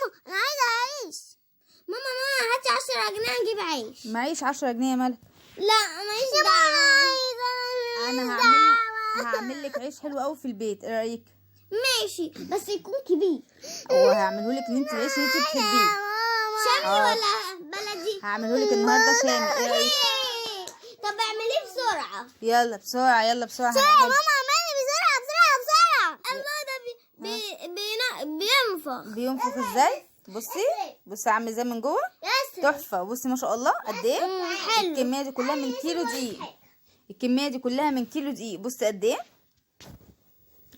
ماما انا عايزه عيش. ماما ماما هاتي 10 جنيه نجيب عيش. معيش 10 جنيه يا مالك. لا ماليش دعوه. انا هعمل لك عيش حلو قوي في البيت، ايه رايك؟ ماشي بس يكون كبير. هو هعمله لك ان انت العيش اللي انت بتحبيه. شامي ولا بلدي؟ هعمله لك النهارده شامي، ايه رايك؟ طب اعمليه بسرعة. يلا بسرعة يلا بسرعة. يا ماما اعملي بسرعة بسرعة بسرعة. الله ده بينفخ. بينفخ ازاي؟ بصي بصي عامل ازاي من جوه، تحفة. بصي ما شاء الله قد ايه حلو. الكمية دي كلها من كيلو دقيق. الكمية دي كلها من كيلو دقيق. بصي قد ايه.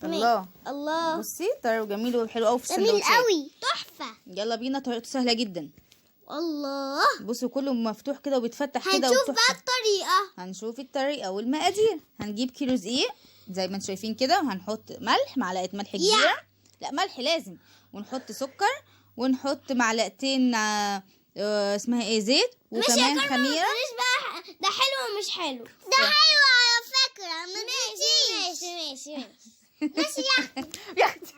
الله الله. بصي طري وجميل وحلو قوي في السندوتشات. جميل قوي تحفة. يلا بينا، طريقته سهلة جدا. الله بصوا كله مفتوح كده وبيتفتح كده. هنشوف بقى الطريقة. هنشوف الطريقة والمقادير. هنجيب كيلو دقيق زي ما انتم شايفين كده، وهنحط ملح، معلقه ملح كبيرة. لا ملح لازم. ونحط سكر، ونحط معلقتين اسمها ايه، زيت، وكمان خميره. مش بقى ده حلو ومش حلو؟ ده حلو على فكرة. ماشي ماشي ماشي ماشي يا اختي.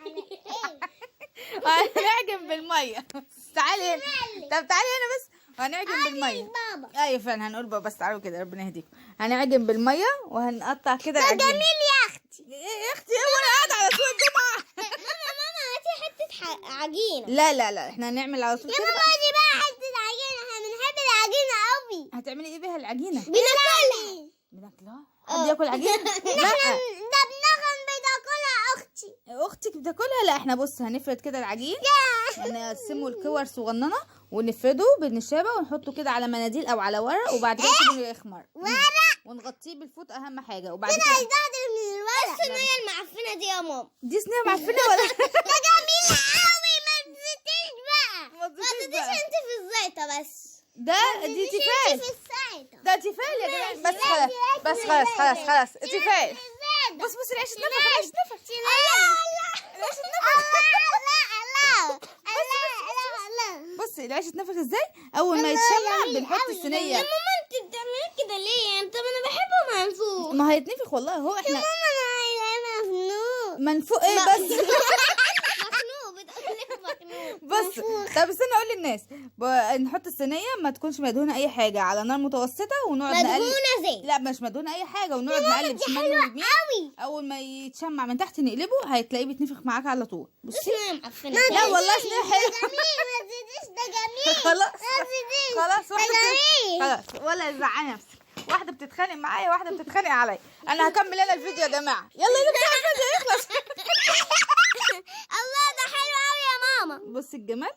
هنعجن بالمية. تعالي هنا. طب تعالي هنا بس، وهنعجن بالمية. ايوه فعلا هنقول بابا، بس تعالوا كده ربنا يهديكم. هنعجن بالمية وهنقطع كده. ده جميل يا اختي. ايه يا اختي، هو انا قاعدة على سوق الجمعة؟ ماما ماما هاتي حتة عجينه. لا لا لا احنا هنعمل على طول يا ماما. دي بقى حتة عجينه، احنا بنحب العجينة قوي. هتعملي ايه بيها العجينة؟ بناكلها. بناكلها؟ حد ياكل عجينه؟ لا ده بنغم بتاكلها اختي. اختك بتاكلها؟ لا احنا بص هنفرد كده العجين، هنقسمه لكور صغننه ونفرده بالنشابه ونحطه كده على مناديل او على ورق، وبعد كده نسيبه يخمر ورق ونغطيه بالفوط اهم حاجة. وبعد كده هيتبهدل من الورق. الصينية المعفنه دي يا ماما، دي صينية معفنه ولا؟ ده جميل قوي. ما تزيتيش بقى، ما تزيتيش انت في الزيطة بس. ده دي تيفال، ده تيفال يا جماعة. بس خلاص بس خلاص خلاص خلاص تيفال. بص بص العيش اتنفخ، العيش اتنفخ، العيش اتنفخ. بصي العيش اتنفخ ازاي. اول ما يتشمع بنحط الصينية. يا ماما انت بتعملي كده ليه يعني؟ طب انا بحبه منفوخ. ما هيتنفخ والله. هو احنا يا ماما انا عايزاه منفوخ. منفوخ ايه بس؟ مخنوق، بتقولي مخنوق. بص طب استنى اقول للناس، نحط الصينية ما تكونش مدهونه اي حاجة، على نار متوسطه، ونقعد نقلب. مدهونه زيت؟ لا مش مدهونه اي حاجة، ونقعد نقلب شمال ويمين. اول ما يتشمع من تحت نقلبه، هتلاقيه بيتنفخ معاك على طول. بصي لا والله صينية حلوة. جميل ما تزيديش، ده جميل. خلاص ما تزيديش خلاص، واحدة جميل. خلاص ولا تزعلي نفسك. واحدة بتتخانق معايا، واحدة بتتخانق عليا. انا هكمل انا الفيديو يا جماعة. يلا يلا بسرعة الفيديو يخلص. الله ده حلو قوي يا ماما. بصي الجمال.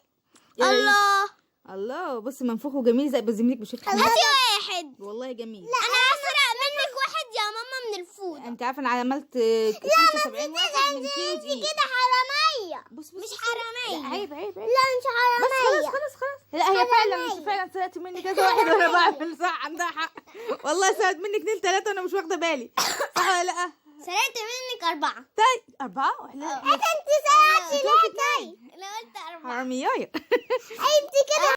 الله الله. بصي منفوخ وجميل زي بزميلك بشكل. هاتي واحد والله جميل. لا انا هسرق منك واحد يا ماما من الفوطه. انت عارفه انا عملت 75 واحد من كيلو دقيق. كده حرامية. بص بص مش حرامية. عيب عيب عيب. لا مش حرامية. بس خلاص خلاص خلاص. لا هي فعلا مش فعلا سرقت مني كذا واحد وانا بعمل صح. عندها حق والله، سرقت مني 2 3 وانا مش واخده بالي. صح ولا لا؟ سرقت منك 4. طيب 4 واحنا انت سرقتي ليه؟ لا قلت 4. حرامية. انت كده.